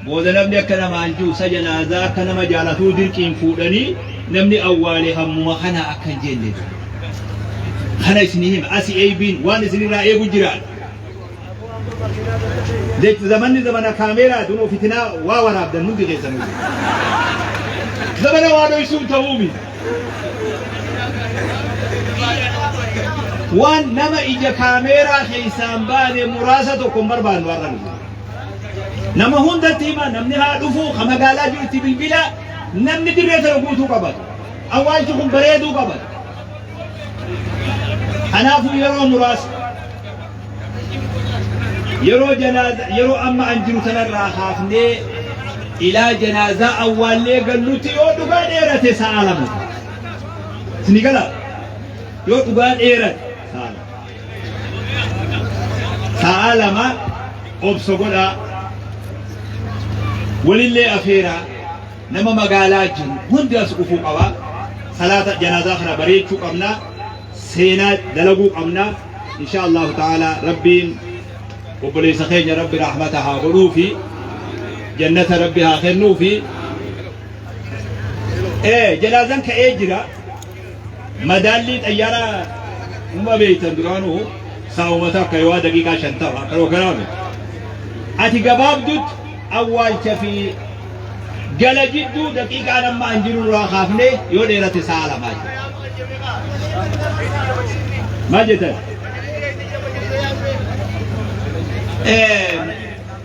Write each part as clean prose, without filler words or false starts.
Booda namni akka namaan jiru sa janaazaa akka nama jaalatuu dirqiin fuudhanii namni awwaale hammuma kana akka hin jenne. Kana isinii hima asi eeybiin waan isinirraa eegu jiraan. Jechi zamanni zamana kaameeraa dunoo fitinaa waa waraabdan hundi keessanuu. Zamana waa dhoysuun ta'uu miti. Waan nama ija kaameeraa keessaan baane muraasa tokko hin barbaannu har'a nuti. Nama hundatti hima namni haa dhufu ka magaalaa jiru itti bilbila namni dirree tana guutuu qabatu. Awwaalchi kun bareeduu qabatu. Kanaafuu yeroo muraasa yeroo janaaza yeroo amma an jiru tanarraa kaafnee ilaa janaazaa awwaallee gallutti yoo dhugaa dheerate sa'a 2. Isinii galaa? Yoo dhugaa dheerate sa'a 2. Sa'a 2 obsa godhaa. Walillee afeeraa nama magaalaa jiru hundi as dhufuu qaba. Salaata janaazaa kana bareechuu qabna. Seenaa dalaguu qabna. Insha Allahu ta'ala Rabbiin obboleessa keenya Rabbi rahmata haa godhuufi jannata Rabbi haa kennuufi. Janaazaan ka'ee jira. Madaallii xayyaara uma beektan duraanuu saa'uma takka yoo daqiiqaa 50 akka yookaan miti. Ati gabaabdutti awwaalcha fi gala jidduu daqiiqaan amma an jiru irraa kaafnee yoo dheerate sa'a 2 jira. Maal jettan?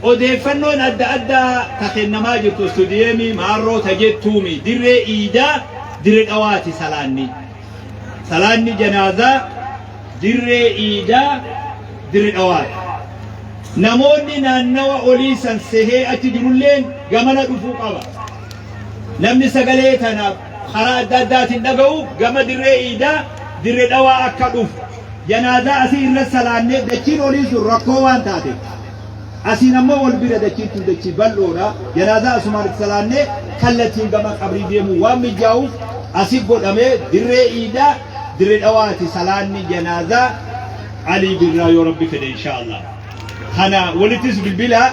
Odeeffannoon adda addaa ta kennamaa jirtu istuudiyeemii maarroo ta jettuumi dirree iidaa Dirre Dhawaati salaanni. Salaanni janaazaa dirree iidaa Dirre Dhawaati. Namoonni naannawa olii san sehee achi jirulleen gamana dhufuu qaba. Namni sagalee tana karaa adda addaatiin dhaga'u gama dirree iidaa Dirre Dhawaa akka dhufu. Janaazaa asii irra salaannee dachiin olii sun rakkoo waan taateef. Asiin ammoo wal bira dachiin tun dachii bal'oodha. Janaazaa asumaan itti salaannee kallattiin gama qabrii deemuu waan mijaa'uuf asi godhamee dirree iidaa Dirre Dhawaati salaanni janaazaa Alii Birraa yoo Rabbi fedhe inshaa Allah. Kana walittis bilbilaa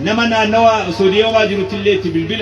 nama naannawa Soodiyoomaa jirutti illee itti bilbilaa.